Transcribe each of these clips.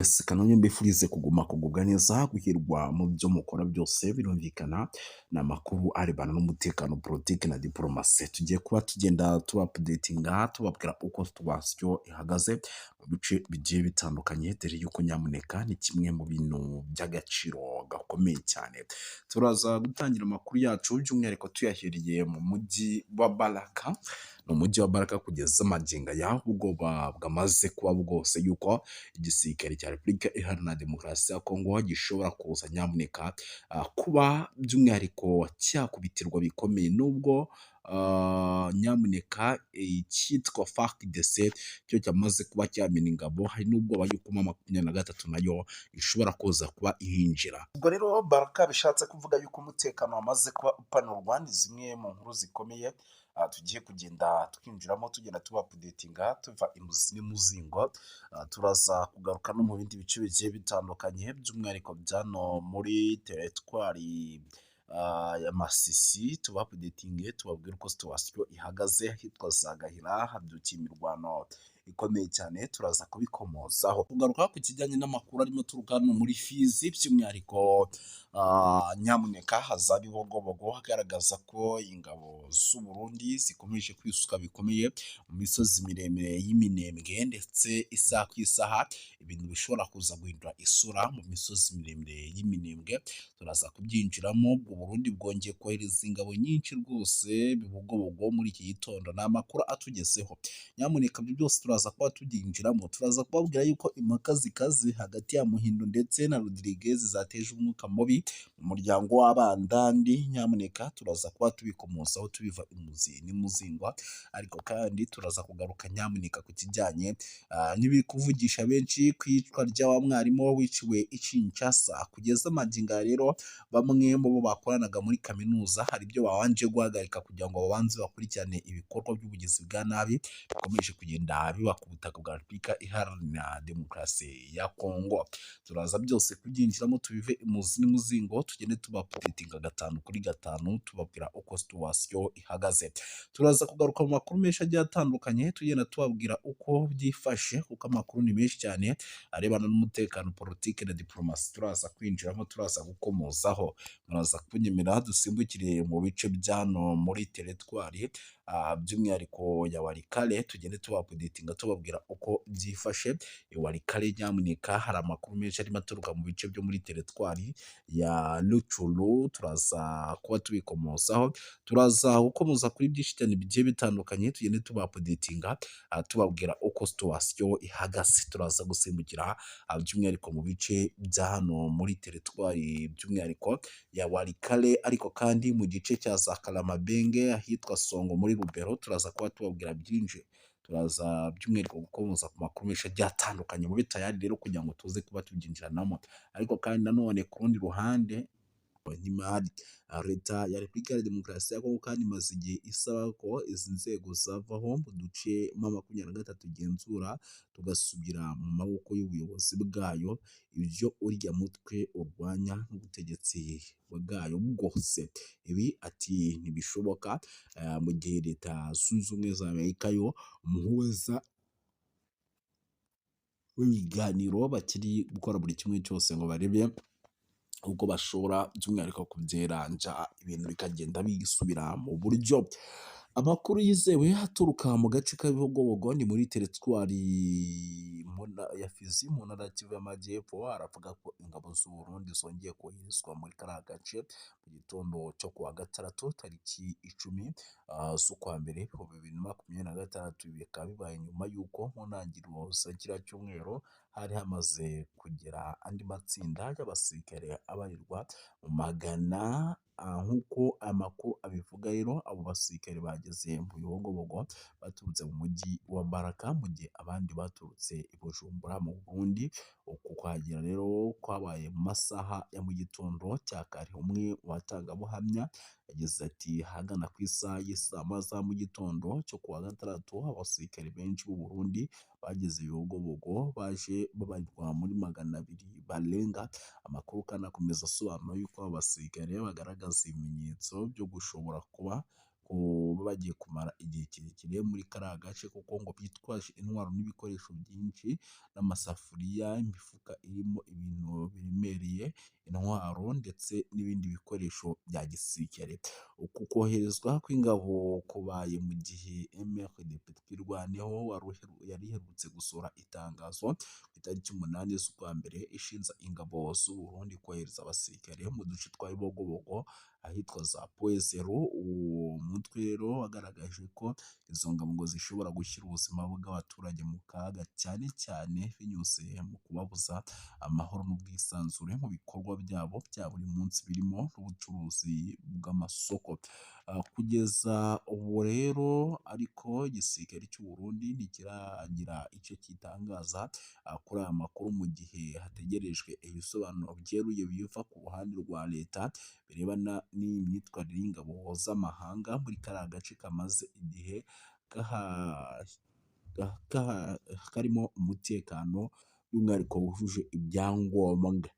Kanongere mbifurize kuguma kugubwa neza, guhirwa mu byo mukora byose. Birumvikana ni amakuru arebana n'umutekano, politiki na diporomasi. Tugiye kuba tugenda tuba updatinga, tubabwira uko situation ihagaze mu bice bigiye bitandukanye, dore yuko nyamuneka ni kimwe mu bintu by'agaciro gakomeye cyane. Turaza gutangira amakuru yacu by'umwihariko tuyahereye mu mujyi wa Baraka. Ni umujyi wa Baraka kugeza magingo aya ubwoba bwamaze kuba bwose yuko igisirikare cya Repubulika Iharanira Demokarasi ya Kongo gishobora kuza nyamuneka kuba by'umwihariko cyakubitirwa bikomeye, nubwo nyamuneka icyitwa FARDC cyo cyamaze kuba cyamena ingabo, hari n'ubwoba yuko M23 nayo ishobora kuza kuba ihinjira. Ubwo rero Baraka bishatse kuvuga yuko umutekano wamaze kuba upanurwa. Ni zimwe mu nkuru zikomeye tugiye kugenda twinjiramo, tugenda tuba updatinga tuva imuzi n'imuzingo. Turaza kugaruka no mu bindi bice bigiye bitandukanye, by'umwihariko byano muri teritwari ya Masisi, tuba updatinge, tubabwire uko situation ihagaze ahitwa za Gahira habyukiye imirwano ikomeye cyane, turaza kubikomozaho. Kugaruka ku kijyanye n'amakuru arimo aturuka hano muri Fizi, by'umwihariko nyamuneka haza Bibogobogo, agaragaza ko ingabo z'u Burundi zikomeje kwisuka bikomeye mu misozi miremire y'Iminembwe, ndetse isaha ku isaha ibintu bishobora kuza guhindura isura mu misozi miremire y'Iminembwe, turaza kubyinjiramo. U Burundi bwongeye kohereza ingabo nyinshi rwose Bibogobogo muri iki gitondo, ni amakuru atugezeho. Nyamuneka ibyo byose turaza kuba tubyinjiramo, turaza kubabwira yuko impaka zikaze hagati ya Muhindo ndetse na Rodriguez zateje umwuka mubi mu muryango w'Abandandi. Nyamuneka turaza kuba tubikomozaho tubiva imuzi n'imuzingwa, ariko kandi turaza kugaruka nyamuneka ku kijyanye n'ibiri kuvugisha benshi ku iyicwa rya wa mwarimu wiciwe i Kinshasa. Kugeza magingo aya rero bamwe mu bo bakoranaga muri kaminuza hari ibyo babanje guhagarika kugira ngo babanze bakurikirane ibikorwa by'ubugizi bwa nabi bikomeje kugenda biba ku butaka bwa Repubulika Iharanira Demokarasi ya Kongo. Turaza byose kubyinjiramo tubive imuzi n'umuzingo, tugende tuba updatinga gatanu kuri gatanu, tubabwira uko situation ihagaze. Turaza kugaruka mu makuru menshi agiye atandukanye, tugenda tubabwira uko byifashe, kuko amakuru ni menshi cyane arebana n'umutekano, politiki na diporomasi. Turaza kwinjiramo, turaza gukomozaho. Muraza kunyemera dusimbukire mu bice byano muri teritwari by'umwihariko ya Walikale, tugende tuba updatinga tubabwira uko byifashe. Walikale nyamuneka hari amakuru menshi arimo aturuka mu bice byo muri teritwari ya Rutshuru, turaza kuba tubikomozaho. Turaza gukomoza kuri byinshi cyane bigiye bitandukanye, tugende tuba updatinga tubabwira uko situation ihagaze. Turaza gusimbukira by'umwihariko mu bice bya hano muri teritwari by'umwihariko ya Walikale, ariko kandi mu gice cya za Karamabenge ahitwa Songo muri Rubero, turaza kuba tubabwira byinshi. Turaza by'umwihariko gukomoza ku makuru menshi agiye atandukanye, mube tayari rero kugira ngo tuze kuba tubyinjiranamo. Ariko kandi nanone ku rundi ruhande n'imari, Leta ya Repubulika ya Demokarasi ya Kongo kandi imaze igihe isaba ko izi nzego zavaho mu duce M23 igenzura tugasubira mu maboko y'ubuyobozi bwayo, ibyo urya mutwe urwanya n'ubutegetsi bwayo bwose. Ibi ati ntibishoboka mu gihe Leta Zunze Ubumwe za Amerika yo umuhuza w'ibiganiro bakiri gukora buri kimwe cyose ngo barebe ubwo bashobora by'umwihariko kubyeranja ibintu bikagenda bisubira mu buryo. Amakuru yizewe aturuka mu gace k'Abibogobogo ni muri teritwari ya Fizi mu ntara ya Kivu y'Amajyepfo, aravuga ko ingabo z'u Burundi zongeye koherezwa muri kariya gace mu gitondo cyo kuwa gatandatu tariki 10 z'ukwa mbere 2026. Ibi bikaba bibaye nyuma y'uko mu ntangiriro za kiriya cyumweru hari hamaze kugera andi matsinda y'abasirikare abarirwa mu magana. Nk'uko amakuru abivuga rero, abo basirikare bageze mu Bibogobogo baturutse mu mujyi wa Baraka, mu gihe abandi baturutse i Bujumbura mu Burundi. Uku kuhagera rero kwabaye mu masaha ya mu gitondo cya kare. Umwe mu batangabuhamya yagize ati ahagana ku isaha y'isaa moya za mu gitondo cyo kuwa gatandatu, abasirikare benshi b'u Burundi bageze i Bibogobogo baje babarirwa muri 200 barenga. Amakuru kandi akomeza asobanura yuko abo basirikare bagaragaza ibimenyetso byo gushobora kuba kuba bagiye kumara igihe kirekire muri kariya gace, kuko ngo bitwaje intwaro n'ibikoresho byinshi n'amasafuriya, imifuka irimo ibintu biremereye, intwaro ndetse n'ibindi bikoresho bya gisirikare. Uku koherezwa kw'ingabo kubaye mu gihe MRDP Twirwaneho yari iherutse gusohora itangazo ku itariki 8 z'ukwa mbere ishinja ingabo z'u Burundi kohereza abasirikare mu duce twa Bibogobogo ahitwa za Pwezero. Uwo mutwe rero wagaragaje ko izo ngabo ngo zishobora gushyira ubuzima bw'abaturage mu kaga, cyane cyane binyuze mu kubabuza amahoro n'ubwisanzure mu bikorwa byabo bya buri munsi birimo n'ubucuruzi bw'amasoko. Kugeza ubu rero ariko igisirikare cy'u Burundi ntikiragira icyo kitangaza kuri aya makuru, mu gihe hategerejwe ibisobanuro byeruye biva ku ruhande rwa leta birebana n'iyi myitwarire y'ingabo z'amahanga muri kariya gace kamaze igihe karimo umutekano by'umwihariko wujuje ibyangombwa.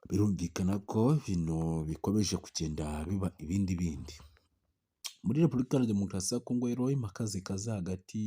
Birumvikana ko ibintu bikomeje kugenda biba ibindi bindi. Muri Repubulika Iharanira Demokarasi ya Kongo rero, impaka zikaze hagati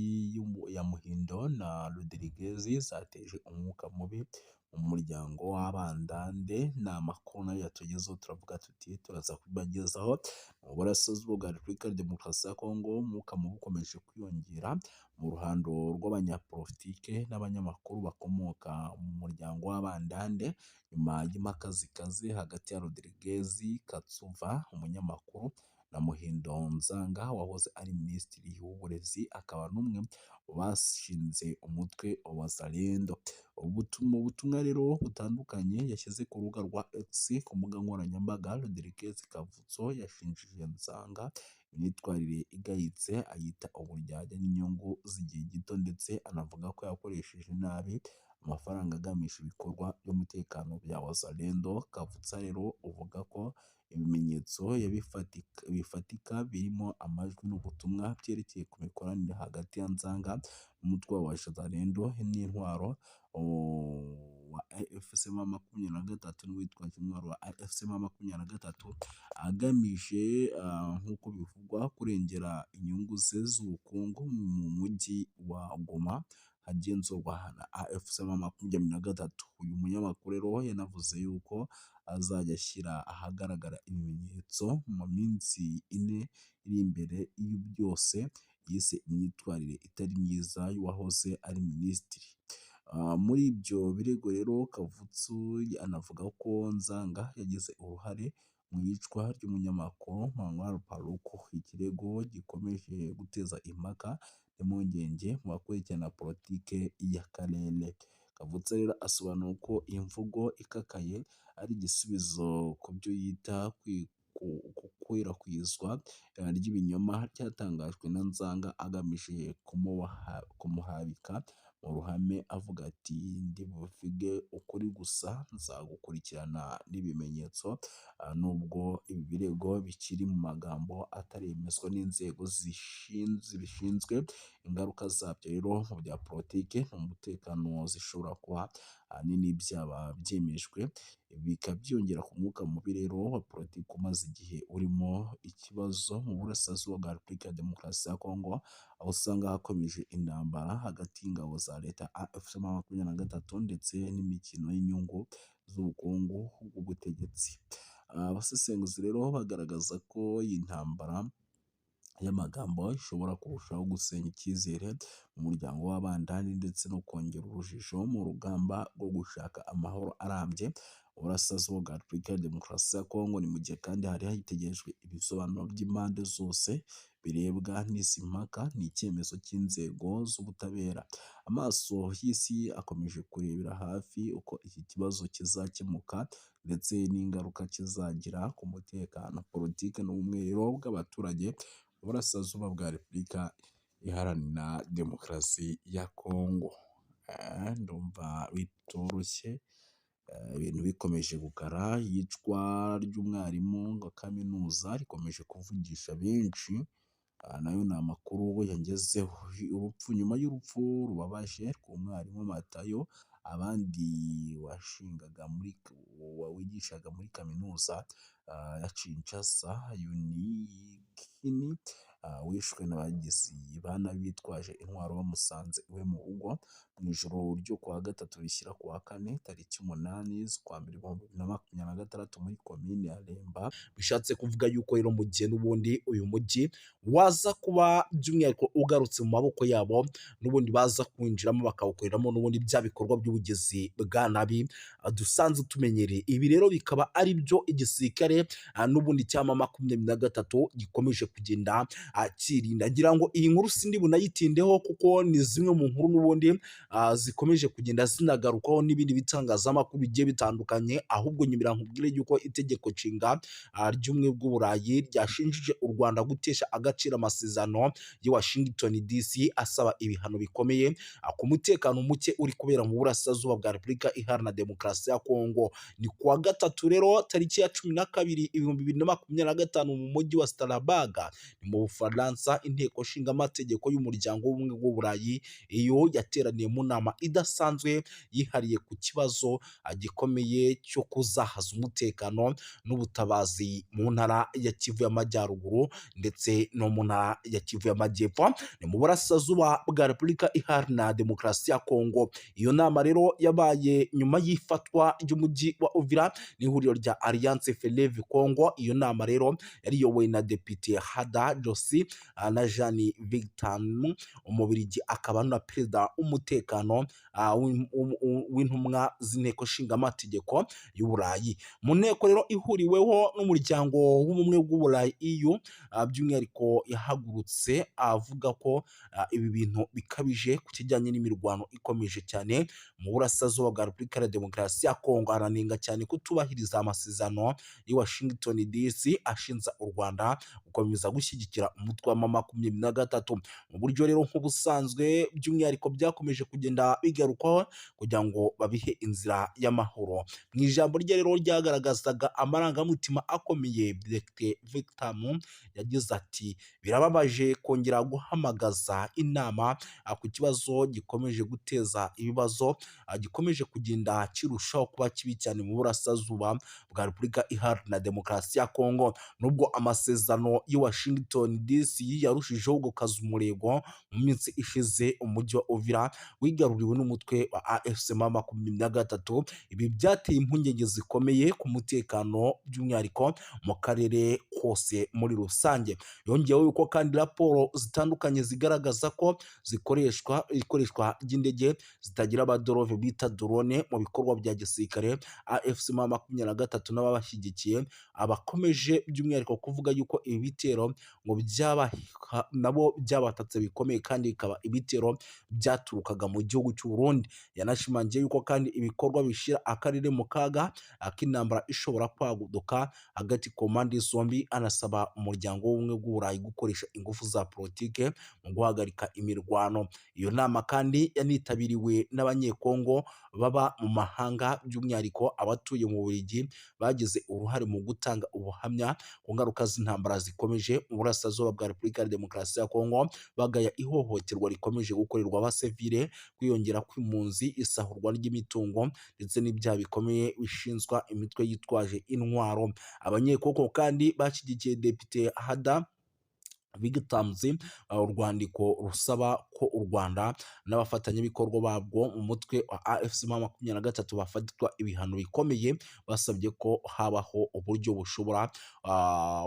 ya Muhindo na Rodriguez zateje umwuka mubi mu muryango w'Abandande. Ni amakuru nayo yatugezeho, turavuga tuti turaza kubagezaho. Mu burasirazuba bwa Repubulika Iharanira Demokarasi ya Kongo umwuka mubi ukomeje kwiyongera mu ruhando rw'abanyapolitike n'abanyamakuru bakomoka mu muryango w'Abandande, nyuma y'impaka zikaze hagati ya Rodriguez Katsuva umunyamakuru na Muhindo Nzanga wahoze ari minisitiri w'uburezi akaba n'umwe mu bashinze umutwe wa Wazalendo. Mu butumwa rero butandukanye yashyize ku rubuga rwa X ku mbuga nkoranyambaga, Rodriguez Kavutso yashinjije Nzanga imyitwarire igayitse, ayita uburyarya n'inyungu z'igihe gito, ndetse anavuga ko yakoresheje nabi amafaranga agamije ibikorwa by'umutekano bya Wazalendo. Kavutsa rero uvuga ko ibimenyetso bifatika birimo amajwi n'ubutumwa byerekeye ku mikoranire hagati ya Nzanga n'umutwe wa Wazalendo n'intwaro wa AFC M23 n'uwitwaje intwaro wa AFC M23, agamije nk'uko bivugwa kurengera inyungu ze z'ubukungu mu mujyi wa Goma agenzurwa na AFC M23. Uyu munyamakuru rero yanavuze yuko azajya ashyira ahagaragara ibimenyetso mu minsi 4 iri imbere byose yise imyitwarire itari myiza y'uwahoze ari minisitiri. Muri ibyo birego rero Kavutsu anavuga ko Nzanga yagize uruhare mu iyicwa ry'umunyamakuru Manuel Paluku, ikirego gikomeje guteza impaka n'impungenge mu bakurikirana politike y'akarere. Kavutse rero asobanura ko imvugo ikakaye ari igisubizo ku byo yita gukwirakwizwa ry'ibinyoma ryatangajwe na Nzanga agamije kumuhabika mu ruhame, avuga ati ndi buvuge ukuri gusa nzagukurikirana n'ibimenyetso. Nubwo ibi birego bikiri mu magambo ataremezwa n'inzego zibishinzwe, ingaruka zabyo rero mu bya politike n'umutekano zishobora kuba ahanini byaba byemejwe, bikabyongera ku mwuka mubi rero wa politiki umaze igihe urimo ikibazo mu burasirazuba bwa Repubulika ya Demokarasi ya Kongo, aho usanga hakomeje intambara hagati y'ingabo za leta AFC M23 ndetse n'imikino y'inyungu z'ubukungu bw'ubutegetsi. Abasesenguzi rero bagaragaza ko iyi ntambara y'amagambo ishobora kurushaho gusenya icyizere mu muryango w'Abandani ndetse no kongera urujijo mu rugamba rwo gushaka amahoro arambye mu burasirazuba bwa Repubulika ya Demokarasi ya Kongo. Ni mu gihe kandi hari hitegerejwe ibisobanuro by'impande zose birebwa n'izi mpaka n'icyemezo cy'inzego z'ubutabera. Amaso y'isi akomeje kurebera hafi uko iki kibazo kizakemuka ndetse n'ingaruka kizagira ku mutekano, politiki n'ubumwe bw'abaturage mu burasirazuba bwa Repubulika Iharanira Demokarasi ya Kongo. Ndumva bitoroshye, ibintu bikomeje gukara. Iyicwa ry'umwarimu wa kaminuza rikomeje kuvugisha benshi, nayo ni amakuru yangezeho. Urupfu nyuma y'urupfu rubabaje rw'umwarimu Matayo Abandi washingaga muri wigishaga muri kaminuza ya Kinshasa Unikini, wishwe n'abagizi ba nabi bitwaje intwaro bamusanze iwe mu rugo mu ijoro ryo kuwa gatatu bishyira kuwa kane tariki 8 z'ukwa mbere 2026 muri komine ya Lemba. Bishatse kuvuga yuko rero mu gihe n'ubundi uyu mujyi waza kuba by'umwihariko ugarutse mu maboko yabo, n'ubundi baza kwinjiramo bakawukoreramo n'ubundi bya bikorwa by'ubugizi bwa nabi dusanzwe tumenyereye. Ibi rero bikaba ari byo igisirikare n'ubundi cya M23 gikomeje kugenda kirinda. Ngira ngo iyi nkuru sindi bunayitindeho kuko ni zimwe mu nkuru n'ubundi zikomeje kugenda zinagarukaho n'ibindi bitangazamakuru bigiye bitandukanye. Ahubwo nyumira nkubwire yuko itegeko nshinga ry'ubumwe bw'Uburayi ryashinjije u Rwanda gutesha agaciro amasezerano y'i Washington DC asaba ibihano bikomeye ku mutekano muke uri kubera mu burasirazuba bwa Repubulika Iharanira Demokarasi ya Kongo. Ni kuwa gatatu rero tariki ya 12 2025 mu mujyi wa Strasbourg ni mu Bufaransa, inteko nshingamategeko y'umuryango w'ubumwe bw'Uburayi iyo yateraniye mu nama idasanzwe yihariye ku kibazo gikomeye cyo kuzahaza umutekano n'ubutabazi mu ntara ya Kivu y'Amajyaruguru ndetse no mu ntara ya Kivu y'Amajyepfo, ni mu burasirazuba bwa Repubulika Iharanira Demokarasi ya Kongo. Iyo nama rero yabaye nyuma y'ifatwa ry'umujyi wa Uvira n'ihuriro rya Alliance Fleuve Congo. Iyo nama rero yari iyobowe na Depite Hada Josi na Jean Victor Umubirigi, akaba na perezida w'umutekano w'intumwa z'inteko nshingamategeko y'Uburayi. Mu nteko rero ihuriweho n'umuryango w'ubumwe bw'Uburayi EU, by'umwihariko yahagurutse avuga ko ibi bintu bikabije ku kijyanye n'imirwano ikomeje cyane mu burasirazuba bwa Repubulika ya Demokarasi ya Kongo. Aranenga cyane kutubahiriza amasezerano y'i Washington DC ashinja u Rwanda gukomeza gushyigikira umutwe wa M23 mu buryo rero nk'ubusanzwe by'umwihariko byakomeje kugenda bigarukwaho kugira ngo babihe inzira y'amahoro. Mu ijambo rye rero ryagaragazaga amarangamutima akomeye, Dr Victor yagize ati: "Birababaje kongera guhamagaza inama ku kibazo gikomeje guteza ibibazo, gikomeje kugenda kirushaho kuba kibi cyane mu burasirazuba bwa Repubulika Iharanira Demokarasi ya Kongo. Nubwo amasezerano y'i Washington DC yarushijeho gukaza umurego mu minsi ishize, umujyi wa Uvira wigaruriwe n'umutwe wa AFC M23. Ibi byateye impungenge zikomeye ku mutekano by'umwihariko mu karere kose muri rusange." Yongeyeho yuko kandi raporo zitandukanye zigaragaza ko zikoreshwa ikoreshwa ry'indege zitagira abadorove bita drone mu bikorwa bya gisirikare. AFC M23 n'ababashyigikiye abakomeje by'umwihariko kuvuga yuko ibi bitero ngo byaba nabo byabatatse bikomeye, kandi bikaba ibitero byaturukaga mu gihugu cy'u Burundi. Yanashimangiye yuko kandi ibikorwa bishyira akarere mu kaga ak'intambara ishobora kwaduka hagati ku mpande zombi, anasaba umuryango w'ubumwe bw'Uburayi gukoresha ingufu za politike mu guhagarika imirwano. Iyo nama kandi yanitabiriwe n'Abanyekongo baba mu mahanga, by'umwihariko abatuye mu Bubiligi, bagize uruhare mu gutanga ubuhamya ku ngaruka z'intambara zikomeje mu burasirazuba bwa Repubulika ya Demokarasi ya Kongo, bagaya ihohoterwa rikomeje gukorerwa abasivile, kwiyongera kw'impunzi, isahurwa ry'imitungo ndetse n'ibyaha bikomeye bishinzwa imitwe yitwaje intwaro. Abanyekongo kandi bashyigikiye Depite Hada Vigtamzi urwandiko rusaba ko u Rwanda n'abafatanyabikorwa babwo mu mutwe wa AFC M23 bafatirwa ibihano bikomeye. Basabye ko habaho uburyo bushobora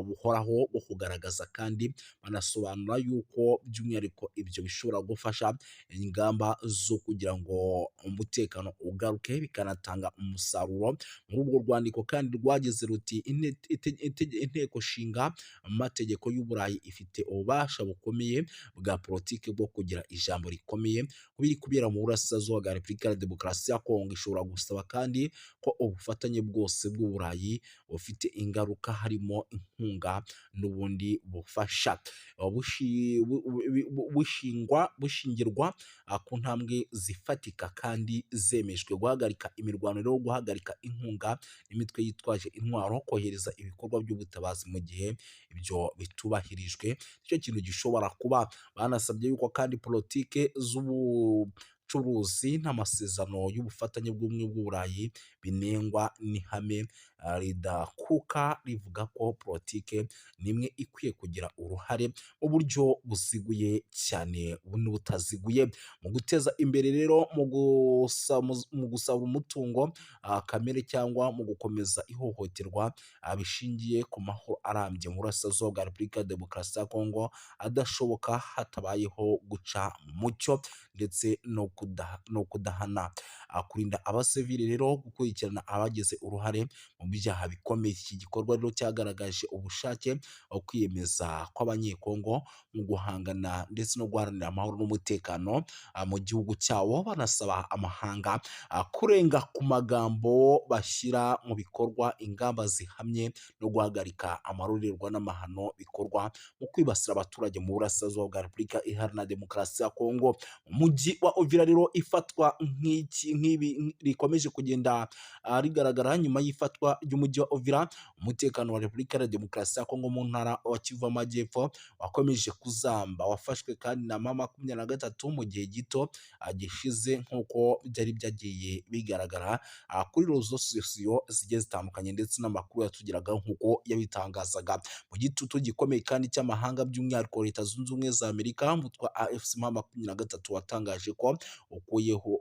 buhoraho bwo kugaragaza, kandi banasobanura yuko by'umwihariko ibyo bishobora gufasha ingamba zo kugira ngo umutekano ugaruke, bikanatanga umusaruro. Muri urwo rwandiko kandi rwagize ruti: "Inteko nshinga amategeko y'Uburayi ifite ububasha bukomeye bwa politiki bwo kugira ijambo rikomeye ku biri kubera mu burasirazuba bwa Repubulika ya Demokarasi ya Kongo. Ishobora gusaba kandi ko ubufatanye bwose bw'Uburayi bufite ingaruka, harimo inkunga n'ubundi bufasha, bushingirwa ku ntambwe zifatika kandi zemejwe: guhagarika imirwano rero, guhagarika inkunga n'imitwe yitwaje intwaro, kohereza ibikorwa by'ubutabazi. Mu gihe ibyo bitubahirijwe, nicyo kintu gishobora kuba." Banasabye yuko kandi politike z'ubu cy'ubucuruzi n'amasezerano y'ubufatanye bw'ubumwe bw'Uburayi binengwa n'ihame ridakuka rivuga ko politike nimwe ikwiye kugira uruhare mu buryo buziguye cyane n'ubutaziguye mu guteza imbere rero mu gusaba umutungo kamere cyangwa mu gukomeza ihohoterwa bishingiye ku mahoro arambye mu burasirazuba bwa Repubulika ya Demokarasi ya Kongo adashoboka hatabayeho guca mu mucyo ndetse no kudahana, kurinda abasivili rero, gukurikirana abagize uruhare mu byaha bikomeye. Iki gikorwa rero cyagaragaje ubushake, kwiyemeza kw'Abanyekongo mu guhangana ndetse no guharanira amahoro n'umutekano mu gihugu cyabo, banasaba amahanga kurenga ku magambo bashyira mu bikorwa ingamba zihamye no guhagarika amarorerwa n'amahano bikorwa mu kwibasira abaturage mu burasirazuba bwa Repubulika Iharanira Demokarasi ya Kongo. Umujyi wa Uvira rero ifatwa nk'iki nk'ibi rikomeje kugenda rigaragara nyuma y'ifatwa ry'umujyi wa Uvira, umutekano wa Repubulika Iharanira Demokarasi ya Kongo mu ntara wa Kivu Amajyepfo wakomeje kuzamba, wafashwe kandi na M23 mu gihe gito gishize nk'uko byari byagiye bigaragara kuri réseaux sociaux zigiye zitandukanye ndetse n'amakuru yatugeraga nk'uko yabitangazaga. Mu gitutu gikomeye kandi cy'amahanga, by'umwihariko Leta Zunze Ubumwe za Amerika, umutwe wa AFC M23 watangaje ko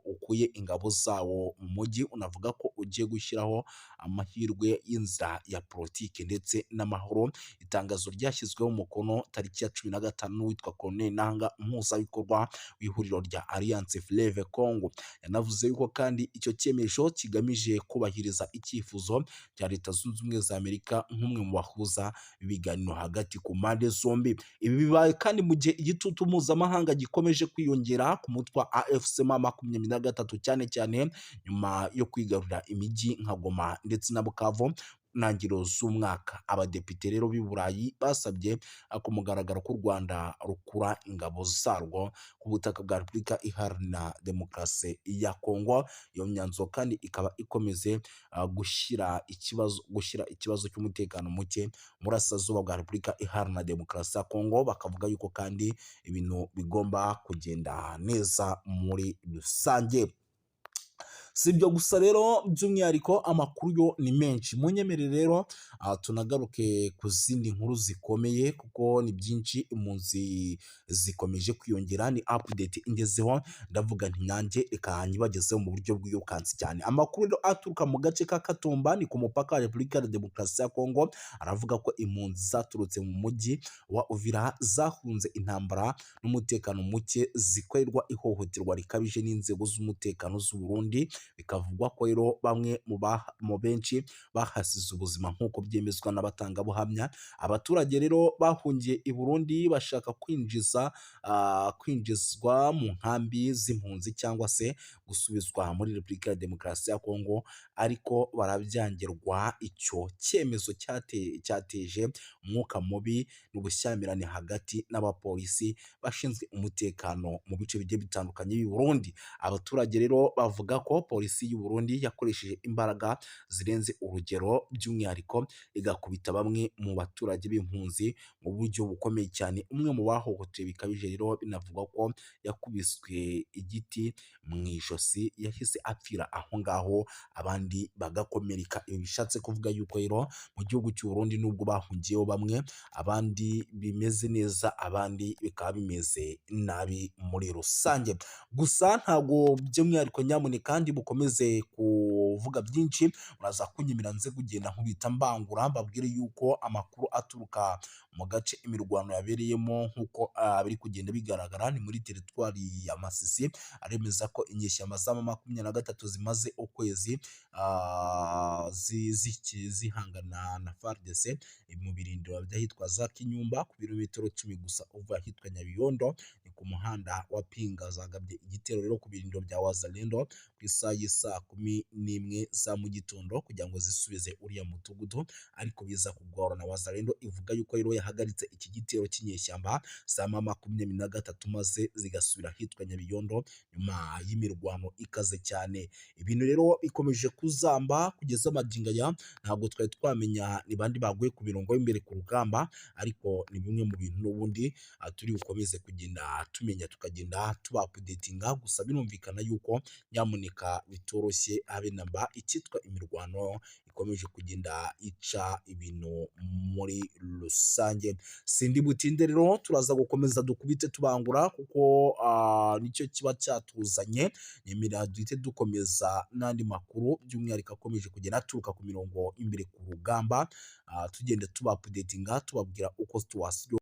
ukuye ingabo zawo mu mujyi, unavuga ko ugiye gushyiraho amahirwe y'inzira ya politiki ndetse n'amahoro. Itangazo ryashyizweho umukono tariki ya 15 n'uwitwa Corneille Nanga, umuhuzabikorwa w'ihuriro rya Alliance Fleuve Congo. Yanavuze yuko kandi icyo cyemezo kigamije kubahiriza icyifuzo cya Leta Zunze Ubumwe za Amerika nk'umwe mu bahuza ibiganiro hagati ku mpande zombi. Ibi bibaye kandi mu gihe igitutu mpuzamahanga gikomeje kwiyongera ku mutwe wa AFC M23, cyane cyane nyuma yo kwigarurira imijyi nka Goma ndetse na Bukavu ntangiriro z'umwaka. Abadepite rero b'i Burayi basabye ku mugaragaro ko u Rwanda rukura ingabo zarwo ku butaka bwa Repubulika Iharanira Demokarasi ya Kongo. Iyo myanzuro kandi ikaba ikomeze gushyira ikibazo cy'umutekano muke mu burasirazuba bwa Repubulika Iharanira Demokarasi ya Kongo, bakavuga yuko kandi ibintu bigomba kugenda neza muri rusange. Si ibyo gusa rero, by'umwihariko amakuru yo ni menshi. Munyemerere rero tunagaruke ku zindi nkuru zikomeye kuko ni byinshi. Impunzi zikomeje kwiyongera, ni update ingezeho, ndavuga nti nanjye reka nyibagezeho mu buryo bwirukansi cyane. Amakuru rero aturuka mu gace ka Katumba, ni ku mupaka wa Repubulika ya Demokarasi ya Kongo, aravuga ko impunzi zaturutse mu mujyi wa Uvira zahunze intambara n'umutekano muke zikorerwa ihohoterwa rikabije n'inzego z'umutekano z'u Burundi. Bikavugwa ko rero bamwe mu benshi bahasize ubuzima nk'uko byemezwa n'abatangabuhamya. Abaturage rero bahungiye i Burundi bashaka kwinjizwa mu nkambi z'impunzi cyangwa se gusubizwa muri Repubulika ya Demokarasi ya Kongo, ariko barabyangirwa. Icyo cyemezo cyateje umwuka mubi n'ubushyamirane hagati n'abapolisi bashinzwe umutekano mu bice bigiye bitandukanye by'i Burundi. Abaturage rero bavuga ko polisi y'u Burundi yakoresheje imbaraga zirenze urugero, by'umwihariko igakubita bamwe mu baturage b'impunzi mu buryo bukomeye cyane. Umwe mu bahohotewe bikabije rero binavugwa ko yakubiswe igiti mu ijosi, yahise apfira aho ngaho, abandi bagakomereka. Ibi bishatse kuvuga yuko rero mu gihugu cy'u Burundi nubwo bahungiyeho bamwe, abandi bimeze neza, abandi bikaba bimeze nabi muri rusange. Gusa ntabwo by'umwihariko, nyamuneka ndi bukomeze kuvuga byinshi, muraza kunyemera nze kugenda nkubita mbangura mbabwire yuko amakuru aturuka mu gace imirwano yabereyemo, nk'uko biri kugenda bigaragara, ni muri teritwari ya Masisi, aremeza ko inyeshyamba za M23 zimaze ukwezi zihangana na FARDC mu birindiro by'ahitwa za Kinyumba, ku birometero 10 gusa uva ahitwa Nyabiyondo, ni ku muhanda wa Pinga. Zagabye igitero rero ku birindiro bya Wazalendo. ku isaha y'isaa 11 za mu gitondo kugira ngo zisubize uriya mudugudu, ariko biza kugorana. Wazalendo ivuga yuko rero yahagaritse iki gitero cy'inyeshyamba za M23, maze zigasubira ahitwa Nyabiyondo nyuma y'imirwano ikaze cyane. Ibintu rero bikomeje kuzamba kugeza magingo aya, ntabwo twari twamenya ni bande baguye ku mirongo y'imbere ku rugamba, ariko ni bimwe mu bintu n'ubundi turi bukomeze kugenda tumenya, tukagenda tuba updatinga. Gusa birumvikana yuko nyamuneka bitoroshye habe namba, icyitwa imirwano ikomeje kugenda ica ibintu muri rusange. Sindi butinde rero, turaza gukomeza dukubite tubangura kuko nicyo kiba cyatuzanye. Nyemerera duhite dukomeza n'andi makuru, by'umwihariko akomeje kugenda aturuka ku mirongo imbere ku rugamba, tugenda tuba updatinga, tubabwira uko situation.